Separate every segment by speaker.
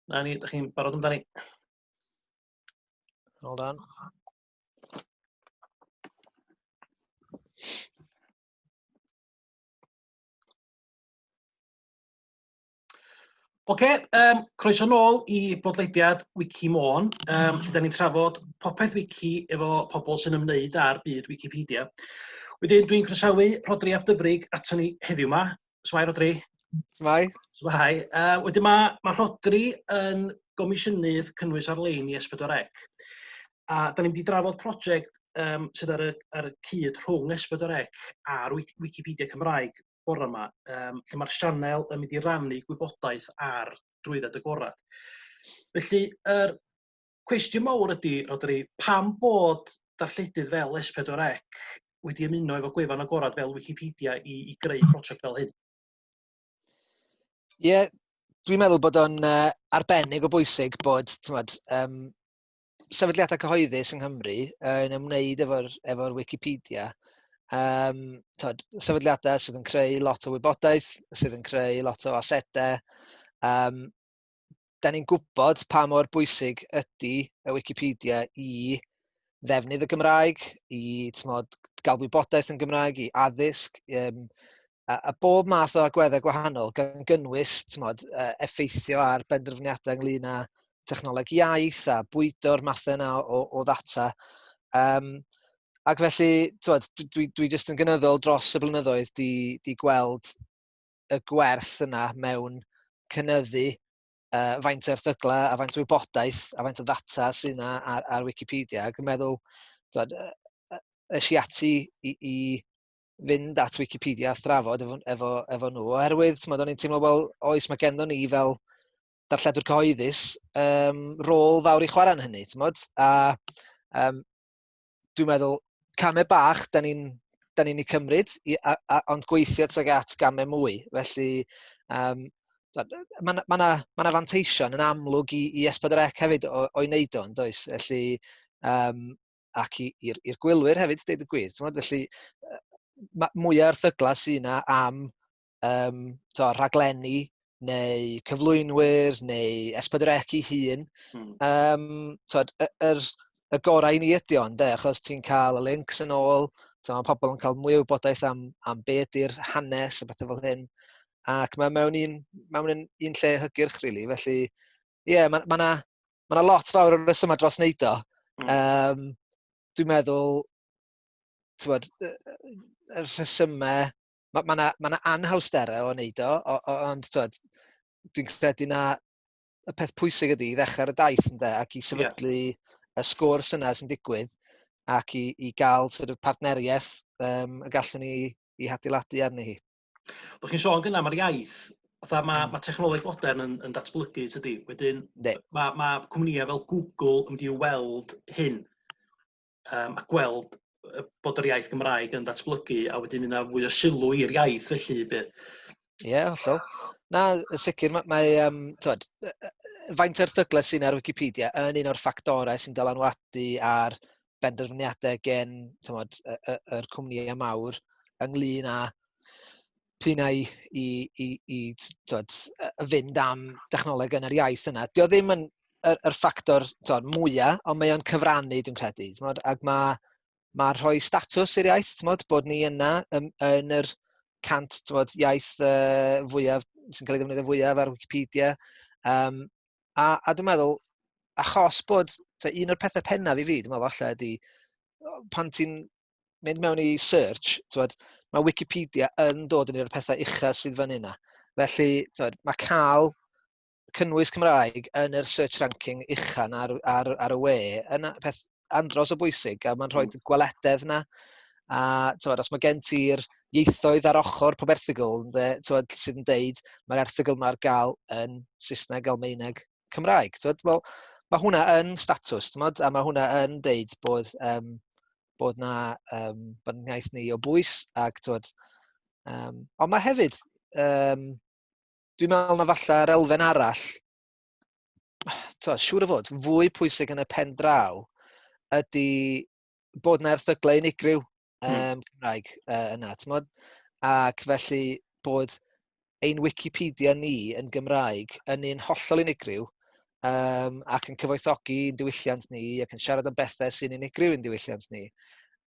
Speaker 1: Na ni, 'dach chi'n barod amdani?
Speaker 2: Hold on.
Speaker 1: Oce, croeso nôl i bodlediad Wici Môn lle 'dan ni'n trafod popeth wici efo pobol sy'n ymwneud â'r byd Wicipedia. Wedyn dwi'n croesawu Rhodri ap Dyfrig aton ni heddiw 'ma. S'mai Rhodri?
Speaker 2: S'mai?
Speaker 1: S'mai. Wedyn ma' Rhodri yn gomisiynydd cynnwys ar-lein i Es Pedwar Ec a 'dan ni'n mynd i drafod project sydd ar y cyd rhwng Es Pedwar Ec a'r Wicipedia Cymraeg bora 'ma lle ma'r sianel yn mynd i rannu gwybodaeth ar drwydded agorad. Felly yr cwestiwn mawr ydi Rhodri pam bod darlledydd fel Es Pedwar Ec wedi ymuno efo gwefan agorad fel Wicipedia i greu prosiect fel hyn?
Speaker 2: Ie, yeah, dwi'n meddwl bod o'n arbennig o bwysig bod t'mod, sefydliadau cyhoeddus yng Nghymru yn ymwneud efo'r Wikipedia. T'od, sefydliadau sydd yn creu lot o wybodaeth, sydd yn creu lot o asedau. Da ni'n gwybod pa mor bwysig ydy y Wikipedia i ddefnydd y Gymraeg, i t'mod, gael wybodaeth yn Gymraeg, i addysg, a bob math o agweddau gwahanol, gan gynnwys t'mod, effeithio ar benderfyniadau ynglyn â technoleg iaith a bwydo'r mathau yna o ddata. Ac felly, t'mod, dwi jyst yn gynyddol dros y blynyddoedd di gweld y gwerth yna mewn cynyddu faint o erthyglau a faint o wybodaeth a faint o ddata sydd yna ar Wikipedia. Ac yn meddwl, t'mod, es i ati i fynd at Wikipedia a thrafod efo nhw, oherwydd t'mod, o'n i'n teimlo, wel, oes, mae genddo ni fel darlledwr cyhoeddus rôl fawr i chwarae yn hynny, t'mod? A dwi'n meddwl, camau bach da ni'n ei cymryd, ond gweithio tuag at gamau mwy. Felly, ma' 'na fanteision yn amlwg i S4C hefyd o'i wneud o, yn does? Felly, ac i'r gwylwyr hefyd, deud y gwir, t'mod? Felly, mwy o erthyglau sy 'na am rhaglenni neu cyflwynwyr neu S4C ei hun. Y gorau i ni ydi o, ynde? Achos ti'n cael y links yn ôl, mae pobl yn cael mwy o wybodaeth am be ydy'r hanes a bethau fel hyn. Ac mae mewn un lle hygyrch, really. Felly, ie, yeah, ma' 'na lot fawr o resymau dros wneud o. Dwi'n meddwl, t'mod, y rhesymau, ma' 'na anhawsterau o wneud o, ond t'mod, dwi'n credu na y peth pwysig ydy i ddechrau ar y daith, ynde, ac i sefydlu y sgwrs yna sy'n digwydd, ac i gael sort of partneriaeth y gallwn ni i hadeiladu arni hi.
Speaker 1: O'ch chi'n sôn gynna, mae'r iaith, fatha ma' technoleg modern yn datblygu, tydi? Wedyn, ma' cwmnïau fel Google yn mynd i weld hyn, a gweld bod yr iaith Gymraeg yn datblygu, a wedyn yna fwy o sylw i'r iaith felly, bydd.
Speaker 2: Ie, yeah, hollol. Na, yn sicr, mae, t'mod, faint o erthyglau sy'n ar Wikipedia yn un o'r ffactorau sy'n dylanwadu ar benderfyniadau gen, t'mod, yr cwmnïau mawr ynglyn â p'un ai i t'mod, fynd am dechnoleg yn yr iaith yna. Dio ddim yn yr ffactor, t'mod, mwya, ond mae o'n cyfrannu, dwi'n credu, t'mod, ac ma' rhoi statws i'r iaith, t'mod, bod ni yna yn yr 100, t'mod, iaith fwyaf, sy'n cael ei ddefnyddio fwyaf ar Wikipedia. A dwi'n meddwl, achos bod, un o'r pethau pennaf i fi, dwi'n meddwl falle ydy, pan ti'n mynd mewn i search, t'mod, mae Wikipedia yn dod yn un o'r pethau ucha sydd fan yna. Felly, t'mod, mae cael cynnwys Cymraeg yn yr search ranking ucha na ar y we yn peth andros o bwysig, a mae'n rhoi gwelededd na. A t'mod, os mae gen ti'r ieithoedd ar ochr pob erthygl, ynde, t'mod, sydd yn deud mae'r erthygl yma ar gael yn Saesneg, Almaeneg, Cymraeg. T'mod, wel, mae hwnna yn statws, t'mod, a mae hwnna yn deud bod na, bod yn iaith ni o bwys, ac t'mod, ond mae hefyd, dwi'n meddwl na falla'r elfen arall, t'mod, siŵr o fod, fwy pwysig yn y pen draw ydy bod 'na erthyglau unigryw, Cymraeg yna, t'mod? Ac felly bod ein Wikipedia ni yn Gymraeg yn un hollol unigryw. ac yn cyfoethogi ein diwylliant ni ac yn siarad am bethau sy'n unigryw i'n diwylliant ni.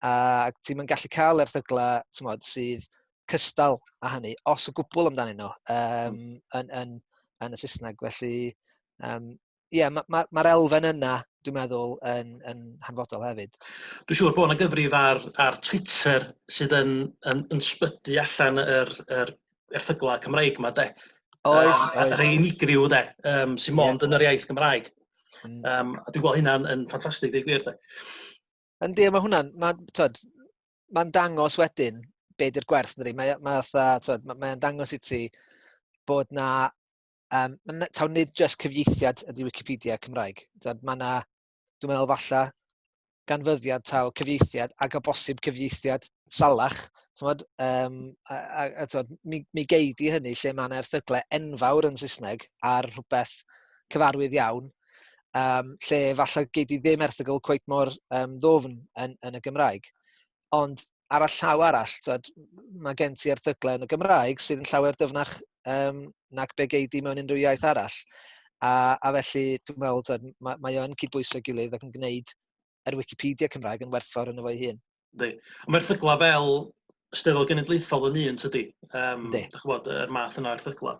Speaker 2: Ac ti'n mynd gallu cael erthygla, t'mod, sydd cystal â hynny, os o gwbl amdanyn nhw, yn y Saesneg. Felly, ie, mae'r ma elfen yna, dwi'n meddwl, yn hanfodol hefyd.
Speaker 1: Dwi'n siŵr bod yna gyfrif ar Twitter sydd yn sbydu allan yr erthygla Cymraeg yma, de.
Speaker 2: Oes, oes.
Speaker 1: Rhei unigryw, de, sy'n mond yn yr iaith Gymraeg. A dwi'n gweld hynna'n yn ffantastig, dweud gwir, de.
Speaker 2: Yndi, mae hwnna'n, mae'n dangos wedyn be di'r gwerth, yndi? Mae dangos i ti bod na, taw nid just cyfieithiad ydy Wikipedia Cymraeg. T'wod, mae na, dwi'n meddwl falle, ganfyddiad taw cyfieithiad ac o bosib cyfieithiad salach, t'mod, a t'mod, mi gei di hynny lle mae yna erthyglau enfawr yn Saesneg ar rhywbeth cyfarwydd iawn, lle falle gei di ddim erthygl cweit mor ddwfn yn y Gymraeg. Ond ar y llaw arall, t'mod, mae gen ti erthyglau yn y Gymraeg sydd yn llawer dyfnach nag be gei di mewn unrhyw iaith arall. A felly, dwi'n meddwl, t'mod, mae o'n cydbwyso gilydd ac yn gwneud yr Wikipedia Cymraeg yn werthfawr yn efo'i hun.
Speaker 1: Yndi. Ond mae'r erthygla fel Steddfod Genedlaethol yn un, tydi?
Speaker 2: Yndi.
Speaker 1: Dach ch'mod, yr math yna o erthygla.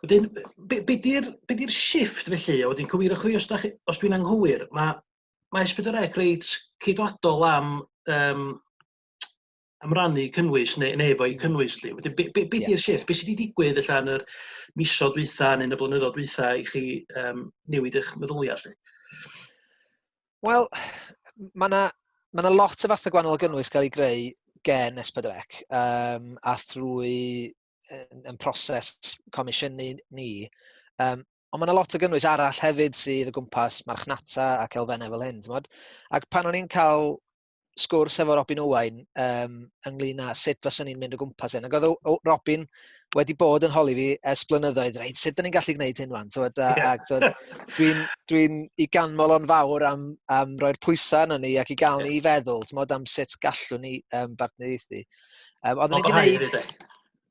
Speaker 1: Wedyn, be di'r shift felly? A wedyn cywirwch fi os dwi'n anghywir, mae S4C reit ceidwadol am rannu cynnwys neu efo'i cynnwys lly. Wedyn be di'r shift? Be sydd wedi digwydd ella yn yr misoedd dwytha neu yn y blynyddoedd dwytha i chi newid eich meddyliau lly?
Speaker 2: Wel, mae 'na lot o fathau gwahanol o gynnwys gael ei greu gen S4C a thrwy yn proses comisiynu ni. Ond mae 'na lot o gynnwys arall hefyd sydd o gwmpas marchnata ac elfennau fel hyn, t'mod? Ac pan o'n i'n cael sgwrs efo Robin Owain ynglyn â sut faswn ni'n mynd o gwmpas hyn, ac oedd Robin wedi bod yn holi fi ers blynyddoedd, reit, sut 'dan ni'n gallu gwneud hyn wan? T'mod, ac t'mod, dwi'n i ganmol o'n fawr am roi'r pwysau arnon ni ac i gael ni i feddwl, t'mod, am sut gallwn ni bartneriaethu. Oedden ni 'di
Speaker 1: Dyfal barhau
Speaker 2: gwneud
Speaker 1: hefyd, de.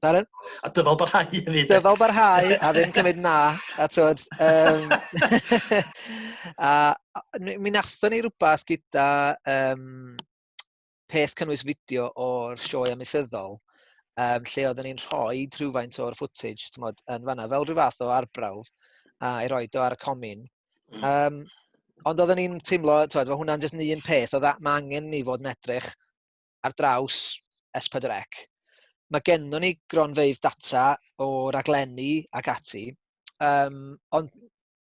Speaker 2: Pardon?
Speaker 1: A dyfal barhau hefyd, de.
Speaker 2: Dyfal barhau a ddim cymryd na, a t'mod, a mi nathon ni rhywbeth gyda peth cynnwys fideo o'r sioe amaethyddol, lle oedden ni'n rhoi rhywfaint o'r footage, t'mod, yn fanna, fel rhyw fath o arbrawf, a i roed o ar y comin. Ond oedden ni'n teimlo, t'mod, ma' hwnna'n jyst un peth, oedd ma' angen ni fod yn edrych ar draws S4C. Mae gennon ni gronfeydd data o raglenni ac ati, ond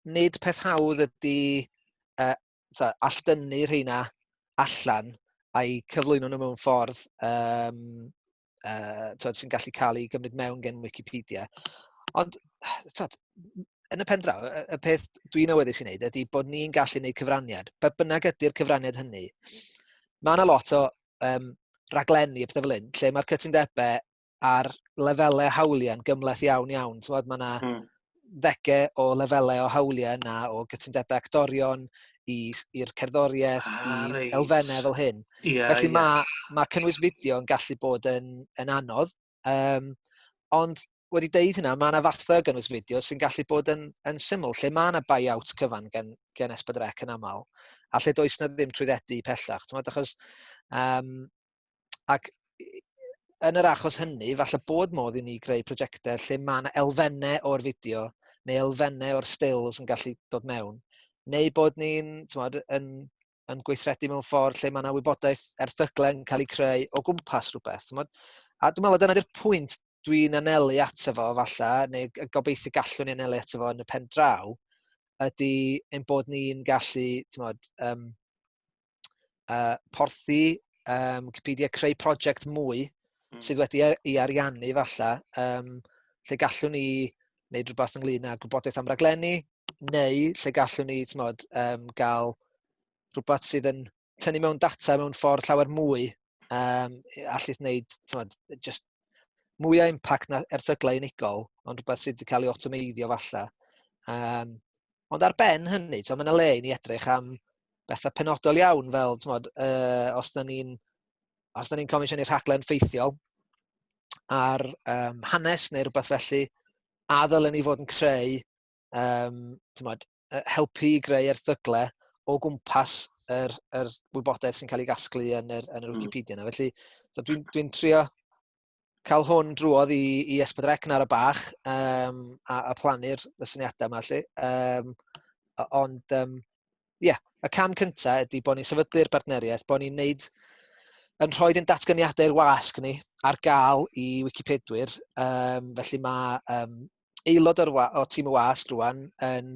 Speaker 2: nid peth hawdd ydy alldynnu rheina allan a'i cyflwyno nhw mewn ffordd t'wod, sy'n gallu cael ei gymryd mewn gen Wikipedia. Ond t'wod, yn y pen draw, y peth dwi'n awyddus i wneud ydy bod ni'n gallu gwneud cyfraniad. Be bynnag ydy'r cyfraniad hynny, mae yna lot o raglenni a pethau fel hyn, lle mae'r cytundebau ar lefelau hawliau yn gymhleth iawn iawn. T'mod, mae yna ddegau o lefelau o hawliau yna, o gytundebau actorion i'r cerddoriaeth, i elfennau fel hyn. Felly ma' cynnwys fideo yn gallu bod yn anodd. Ond wedi deud hynna, mae yna fathau o gynnwys fideo sy'n gallu bod yn syml, lle mae yna buyout cyfan gen S4C yn aml, a lle does na ddim trwyddedu pellach. T'mod, achos, ac yn yr achos hynny, falle bod modd i ni greu prosiectau lle mae yna elfennau o'r fideo neu elfennau o'r stills yn gallu dod mewn, neu bod ni'n, t'mod, yn gweithredu mewn ffordd lle mae yna wybodaeth erthyglau yn cael ei creu o gwmpas rhywbeth. T'mod? A dwi'n meddwl dyna di'r pwynt dwi'n anelu ato fo falle, neu gobeithio gallwn ni anelu ato fo yn y pen draw, ydy ein bod ni'n gallu, t'mod, porthi Wikipedia, creu prosiect mwy sydd wedi ei ariannu falle, lle gallwn ni wneud rhywbeth ynglyn â gwybodaeth am raglenni, neu lle gallwn ni, t'mod, gael rhywbeth sydd yn tynnu mewn data mewn ffordd llawer mwy, allith wneud, t'mod, just mwy o impact na erthyglau unigol, ond rhywbeth sydd wedi cael ei awtomeiddio falle. Ond ar ben hynny, t'mod, ma' 'na le i ni edrych am bethau penodol iawn, fel, t'mod, os da ni'n comisiynu rhaglen ffeithiol ar hanes neu rhywbeth felly, a ddylen ni fod yn creu, t'mod, Helpu i greu erthyglau o gwmpas yr wybodaeth sy'n cael ei gasglu yn yr Wikipedia yna. Felly so dwi'n trio cael hwn drwodd i S4C yn ara bach a plannu'r y syniadau yma. Felly. Ond ie, yeah, y cam cyntaf ydy bod ni'n sefydlu'r bartneriaeth, bod ni'n neud yn rhoi ein datganiadau i'r wasg ni ar gael i Wicipedwyr. Felly mae aelod o tîm y wasg rwan yn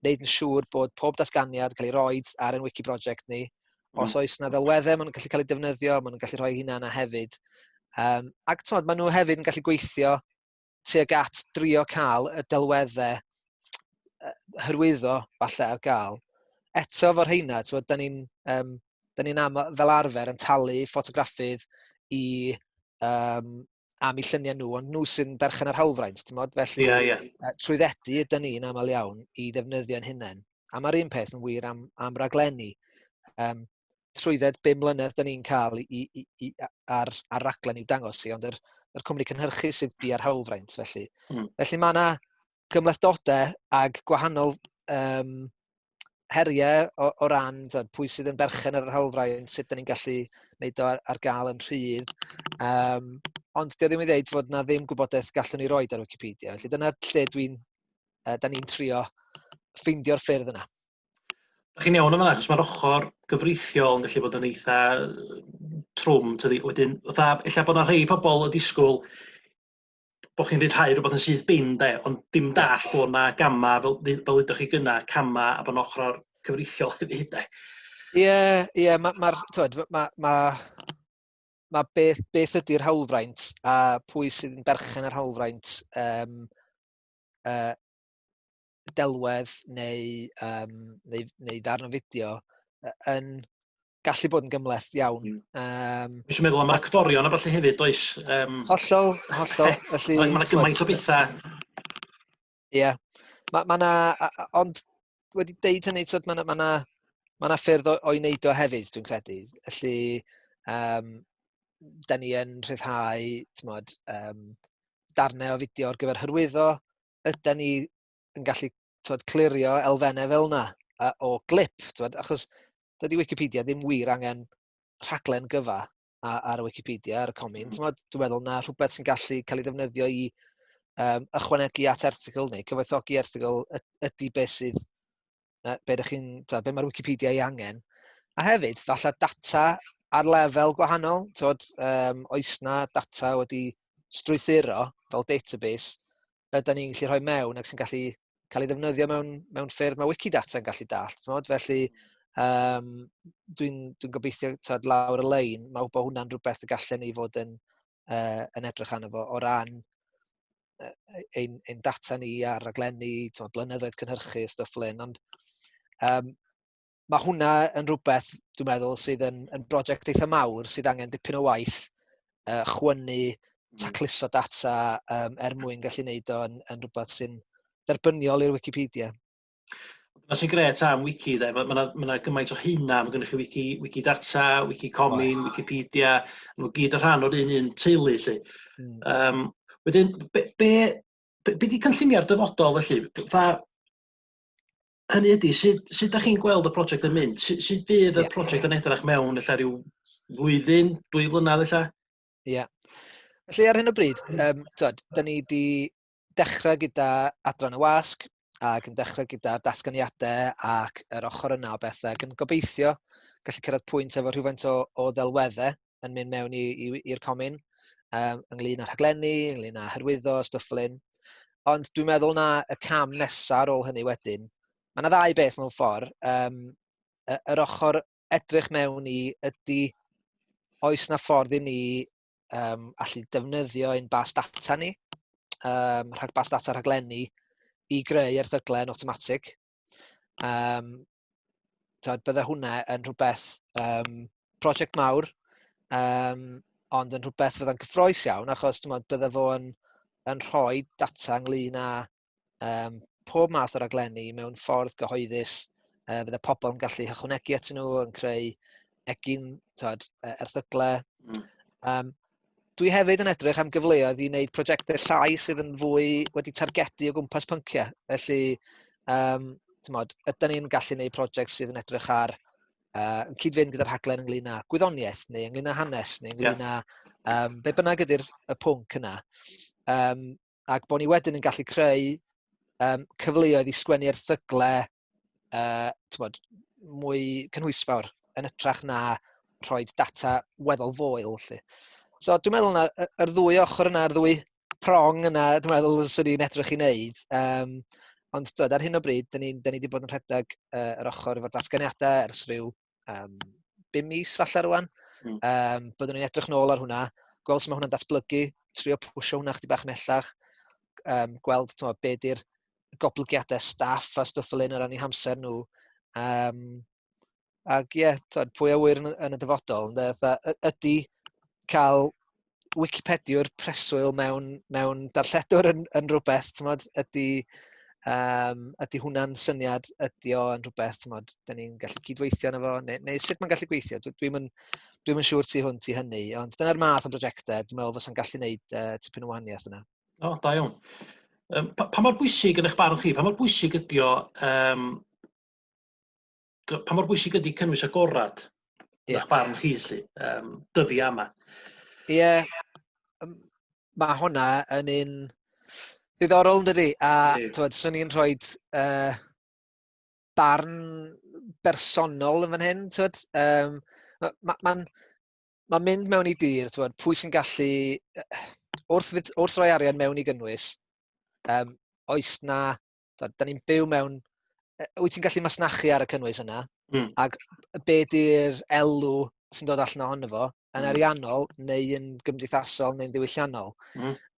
Speaker 2: wneud yn siŵr bod pob datganiad yn cael ei roid ar ein wiki project ni. Os oes yna ddelweddau, maen nhw'n gallu cael eu defnyddio, maen nhw'n gallu rhoi hynna yna hefyd. Ac t'mod, maen nhw hefyd yn gallu gweithio tuag at drio cael y delweddau hyrwyddo falle ar gael. Eto fo'r rheina, t'mod, da ni'n am, fel arfer yn talu ffotograffydd i am eu lluniau nhw, ond nhw sy'n berchen ar hawlfraint, t'mod? Felly
Speaker 1: Ie, ie.
Speaker 2: Trwyddedu ydyn ni'n aml iawn i ddefnyddio'n hunain. A mae'r un peth yn wir am raglenni. Trwydded 5 mlynedd da ni'n cael i ar raglen i'w dangos i, ond yr cwmni cynhyrchu sydd bia'r hawlfraint. Felly, felly mae yna gymhlethdodau ag gwahanol heriau o ran, t'od, pwy sydd yn berchen ar yr hawlfraint, sut da ni'n gallu wneud o ar gael yn rhydd. Ond dio ddim i ddeud fod na ddim gwybodaeth gallwn ni roed ar Wikipedia. Felly dyna lle da ni'n trio ffeindio'r ffyrdd yna.
Speaker 1: Da chi'n iawn am hynna, achos mae'r ochr gyfreithiol yn gallu bod yn eitha trwm, tydi. Wedyn, fatha, ella bod 'na rhei pobl yn disgwyl bod chi'n rhyddhau rhywbeth yn syth bin, de, ond dim dall bod 'na gama, fel ydych chi gynna, cama, a bod 'na ochr cyfreithiol hefyd, de.
Speaker 2: Ie, mae'r, t'wod, ma beth ydy'r hawlfraint a pwy sydd yn berchen ar hawlfraint delwedd neu ddarn o fideo yn gallu bod yn gymhleth iawn.
Speaker 1: Dwi eisiau meddwl am yr actorion a falle hefyd, does?
Speaker 2: Hollol, hollol.
Speaker 1: Felly, mae yna gymaint o bethau.
Speaker 2: Ie. Yeah. Ma na, ond wedi deud hynny, t'wod, ma na ffyrdd o'i wneud o hefyd, dwi'n credu. Felly, da ni yn rhyddhau, t'mod, darnau o fideo ar gyfer hyrwyddo. Ydan ni yn gallu, t'mod, clirio elfennau fel yna o glip, t'mod, achos dydy Wikipedia ddim wir angen rhaglen gyfa ar y Wikipedia, ar y comin. Dwi'n meddwl na rhywbeth sy'n gallu cael ei ddefnyddio i ychwanegu at erthygl neu cyfoethogi erthygl ydy beth sydd, be ydych chi'n, be mae'r Wikipedia ei angen. A hefyd, falle data ar lefel gwahanol, t'wod, oes na data wedi strwythuro fel database, ydy ni'n gallu rhoi mewn ac sy'n gallu cael ei ddefnyddio mewn ffyrdd mae Wikidata yn gallu dallt. T'mod? Felly, dwi'n gobeithio, t'od, lawr y lein, mae bod hwnna'n rhywbeth y gallen ni fod yn edrych arno fo o ran ein data ni ar raglenni, t'mod, blynyddoedd cynhyrchu, stwff fel hyn. Ond mae hwnna yn rhywbeth, dwi'n meddwl, sydd yn brosiect eitha mawr, sydd angen dipyn o waith, chwynnu, tacluso data er mwyn gallu gwneud o yn rhywbeth sy'n derbyniol i'r Wikipedia.
Speaker 1: Dyna sy'n gret am wiki, de. Mae ma ma gymaint o hynna. Mae gennych chi wiki, Wikidata, Wikicomin, Wikipedia. Maen nhw gyd yn rhan o'r un teulu, lle. Wedyn, be di cynlluniau'r dyfodol, felly? Fa, hynny ydy, sut da chi'n gweld y prosiect yn mynd? Sut fydd y prosiect yn edrych mewn, ella rhyw flwyddyn, 2 flynedd, ella?
Speaker 2: Ie. Yeah. Felly ar hyn o bryd, t'wod, da ni di dechrau gyda adran y wasg ac yn dechrau gyda datganiadau ac yr ochr yna o bethau ac yn gobeithio gallu cyrraedd pwynt efo rhywfaint o ddelweddau yn mynd mewn i'r comin ynglyn â rhaglenni, ynglyn â hyrwyddo, stwff fel hyn. Ond dwi'n meddwl na y cam nesaf ar ôl hynny wedyn, mae yna ddau beth mewn ffordd. Yr ochr edrych mewn i ydy oes na ffordd i ni allu defnyddio ein bas data ni, bas data rhaglenni, i greu erthyglau yn awtomatig. T'wod, bydde hwnna yn rhywbeth prosiect mawr, ond yn rhywbeth fydda'n cyffrous iawn, achos t'mod, bydde fo yn rhoi data ynglyn â pob math o raglenni mewn ffordd gyhoeddus. Fydde pobl yn gallu hychwanegu atyn nhw, yn creu egin, t'wod, erthyglau. Dwi hefyd yn edrych am gyfleoedd i wneud prosiectau llai sydd yn fwy wedi targedu o gwmpas pynciau. Felly, T'mod, ydyn ni'n gallu gwneud prosiect sydd yn edrych ar yn cyd-fynd gyda'r rhaglen ynglyn â gwyddoniaeth neu ynglyn â hanes neu ynglyn â be bynnag ydy'r y pwnc yna. Ac bod ni wedyn yn gallu creu cyfleoedd i sgwennu erthygle t'mod, mwy cynhwysfawr yn hytrach na rhoi data weddol foel. 'Lly. So dwi'n meddwl na yr ddwy ochr yna, yr ddwy prong yna, dwi'n meddwl swn i'n edrych i wneud. Ond twyd, ar hyn o bryd, dyn ni wedi bod yn rhedeg yr ochr efo'r datganiadau ers rhyw 5 mis falle rwan. Byddwn ni'n edrych nôl ar hwnna, gweld sut mae hwnna'n datblygu, trio pwsio hwnna chydig bach ymhellach, gweld, t'mod, be di'r goblygiadau staff a stwff fel hyn o ran eu hamser nhw. Ac ie, yeah, twyd, pwy a wyr yn y dyfodol, ynde, fatha, ydy cael Wicipediwr preswyl mewn darlledwr yn rhywbeth, t'mod, ydy hwnna'n syniad, ydy o yn rhywbeth, t'mod, da ni'n gallu cydweithio arno fo, neu sut mae'n gallu gweithio. Dwi'm yn siŵr tu hwnt i hynny, ond dyna'r math o brosiectau dwi'n meddwl fysa'n gallu gwneud tipyn o wahaniaeth yna.
Speaker 1: O, da iawn. Pa mor bwysig yn eich barn chi, pa mor bwysig ydi o, pa mor bwysig ydi cynnwys agorad yn eich barn chi, 'lly, dyddia yma?
Speaker 2: Ie, yeah, mae hwnna yn un ddiddorol, yn dydi? A twyd, swn i'n rhoi barn bersonol yn fan hyn, twyd. Mae'n ma mynd mewn i dir, twyd, pwy sy'n gallu, wrth roi arian mewn i gynnwys, oes na, twyd, da ni'n byw mewn, wyt ti'n gallu masnachu ar y cynnwys yna, ac be di'r elw sy'n dod allan ohono fo, yn ariannol neu yn gymdeithasol neu'n ddiwylliannol.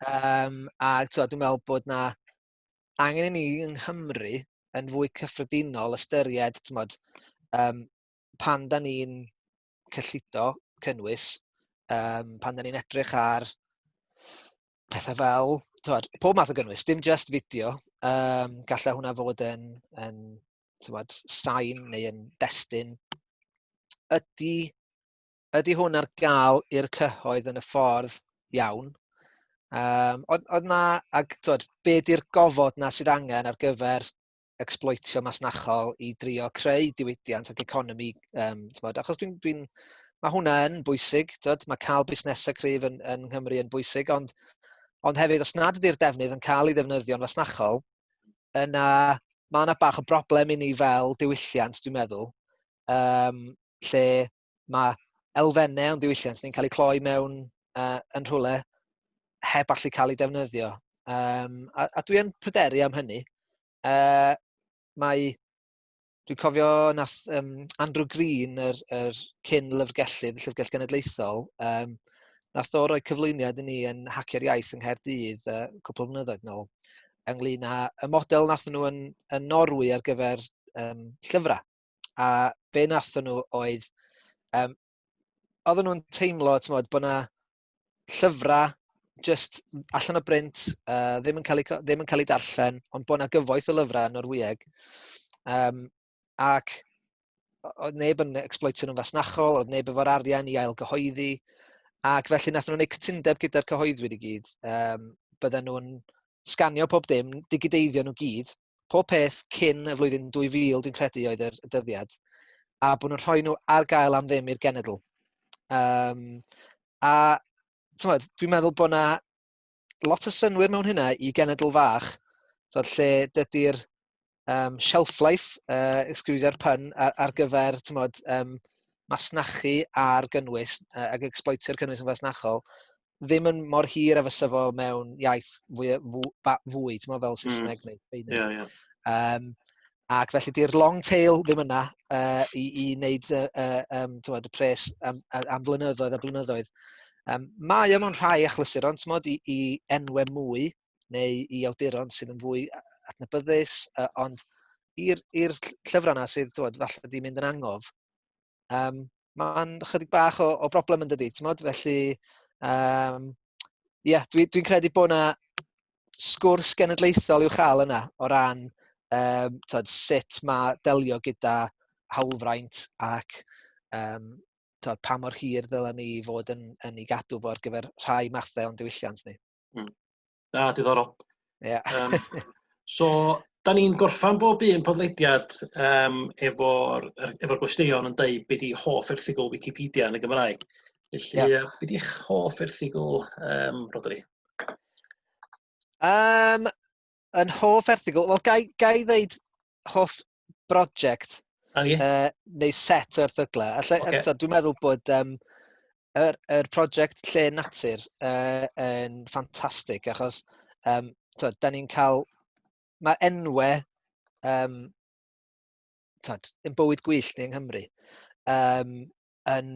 Speaker 2: A twyd, dwi'n meddwl bod na angen i ni yng Nghymru yn fwy cyffredinol ystyried, t'mod, pan da ni'n cyllido cynnwys, pan da ni'n edrych ar pethau fel, t'mod, pob math o gynnwys, dim just fideo, gallai hwnna fod yn t'mod, sain neu yn destun. Ydy hwn ar gael i'r cyhoedd yn y ffordd iawn? Oedd na, ac t'mod, be di'r gofod na sydd angen ar gyfer exploitio masnachol i drio creu diwydiant ac economi, t'mod, achos mae hwnna yn bwysig, t'mod, mae cael busnesau cryf yn Nghymru yn bwysig, ond hefyd, os nad ydy'r defnydd yn cael ei ddefnyddio'n fasnachol, yna mae yna bach o broblem i ni fel diwylliant, dwi'n meddwl, lle mae elfennau o'n diwylliant ni'n cael eu cloi mewn yn rhywle heb allu cael eu defnyddio. A dwi yn pryderu am hynny. Dwi'n cofio nath Andrew Green, yr cyn lyfrgellydd, y Llyfrgell Genedlaethol, nath o roi cyflwyniad i ni yn Hacio'r Iaith yng Nghaerdydd cwpl o flynyddoedd nôl, ynglyn â y model nath nhw yn Norwy ar gyfer llyfrau. A be nath nhw oedd, oedden nhw'n teimlo, t'mod, bod 'na llyfrau just allan o brint, ddim yn cael eu darllen, ond bod 'na gyfoeth o lyfrau yn Norwyeg. Ac oedd neb yn exploitio nhw'n fasnachol, oedd neb efo'r arian i ailgyhoeddi, ac felly nath nhw'n gwneud cytundeb gyda'r cyhoeddwyr i gyd. Bydden nhw'n sganio pob dim, digideiddio nhw gyd, pob peth cyn y flwyddyn 2000, dwi'n credu oedd yr dyddiad, a bod nhw'n rhoi nhw ar gael am ddim i'r genedl. A t'mod, dwi'n meddwl bod 'na lot o synnwyr mewn hynna i genedl fach, t'mod, lle dydy'r shelf life, excuse pun, ar gyfer, t'mod, masnachu ar gynnwys ac exploitio'r cynnwys yn fasnachol, ddim yn mor hir a fysa fo mewn iaith fwy, t'mod, fel Saesneg neu Sbaeneg.
Speaker 1: Ie, ie.
Speaker 2: Ac felly di'r long tail ddim yna i wneud t'mod, y pres am flynyddoedd a blynyddoedd. Mae o mewn rhai achlysuron, t'mod, i enwau mwy neu i awduron sydd yn fwy adnabyddus, ond i'r llyfrau yna sydd, t'mod, falle di mynd yn angof, mae'n chydig bach o broblem yn dydi, t'mod? Felly, ie, dwi'n credu bod 'na sgwrs genedlaethol i'w chael yna o ran t'mod, sut mae delio gyda hawlfraint ac t'mod, pa mor hir ddylen ni fod yn ei gadw fo ar gyfer rhai mathau o'n diwylliant ni.
Speaker 1: Na, diddorol.
Speaker 2: Ie.
Speaker 1: So, Da ni'n gorffan bob un podlediad efo'r efo'r gwesteion yn deud be' 'di hoff erthygl Wicipedia yn y Gymraeg. Felly yeah. Be' 'di'ch hoff erthygl Rhodri?
Speaker 2: Yn hoff erthygl, wel gai ddeud hoff broject neu set o erthyglau. Alla, okay. Dwi'n meddwl bod yr prosiect Llên Natur yn ffantastig achos da ni'n cael, mae enwau tod, yn bywyd gwyllt ni yng Nghymru yn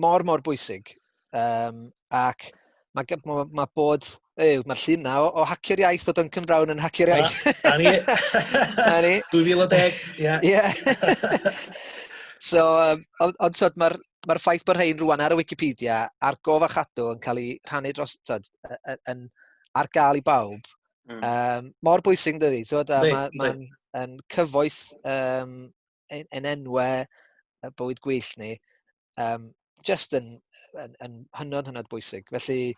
Speaker 2: mor, mor bwysig. Ac mae bod... Ew, mae'r llun na o Hacio'r Iaith o Duncan Brown yn Hacio'r Iaith.
Speaker 1: Na ni. Na ni. 2010, ie.
Speaker 2: Ie. So, ond tyd, mae'r ffaith bod rhain rwan ar y Wikipedia, ar gof a chadw yn cael ei rhannu dros, tyd, yn, ar gael i bawb, mor bwysig yn dydi? Tyd, mae'n yn cyfoeth yn enwau bywyd gwyllt ni, just yn hynod, hynod bwysig. Felly,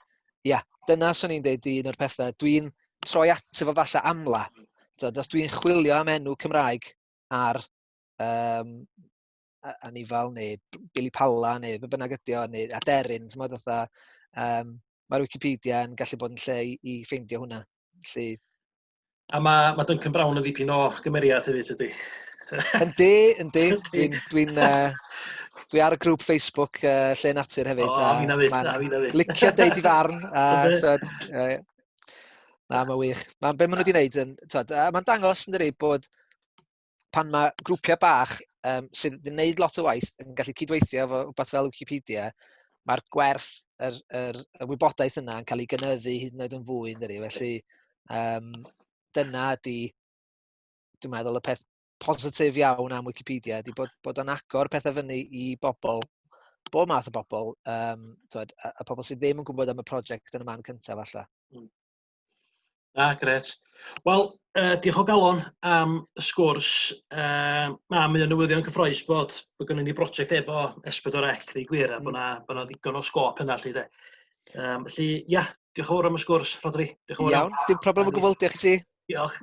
Speaker 2: ia, dyna swn i'n deud un o'r pethau. Dwi'n troi ato fo falle amla. Tyd, os dwi'n chwilio am enw Cymraeg ar anifal neu Bili Pala neu be bynnag ydi o, neu aderyn, ti'n fatha, mae'r Wikipedia yn gallu bod yn lle i ffeindio hwnna. Felly...
Speaker 1: A mae Duncan Brown yn ddipyn o gymeriad hefyd, ydy?
Speaker 2: Yndi, yndi. Dwi ar y grŵp Facebook Llên Natur hefyd.
Speaker 1: O, a fi na fyd.
Speaker 2: Licio deud i farn. A, tyd, na, mae'n wych. Be maen nhw wedi wneud, yn, tyd, a mae'n dangos yn dydi bod pan mae grwpiau bach sydd wedi gwneud lot o waith yn gallu cydweithio efo rhywbeth fel Wikipedia, mae'r gwerth, y wybodaeth yna yn cael ei gynyddu hyd yn oed yn fwy, yn dydi? Felly, dyna ydi, dwi'n meddwl, y peth positif iawn am Wikipedia ydi bod o'n agor pethau fyny i bobl, bob math o bobl, t'wod, a pobl sydd ddim yn gwybod am y prosiect yn y man cyntaf falle.
Speaker 1: Na, gret. Wel, diolch o galon am y sgwrs. Mae o'n newyddion cyffrous bod gynnon ni brosiect efo S4C, ddeud gwir, a bod 'na ddigon o sgôp yna, lly de. Felly, ia, diolch yn fawr am y sgwrs, Rhodri. Diolch yn fawr.
Speaker 2: Iawn, dim problem o gwbl, diolch i ti.
Speaker 1: Diolch.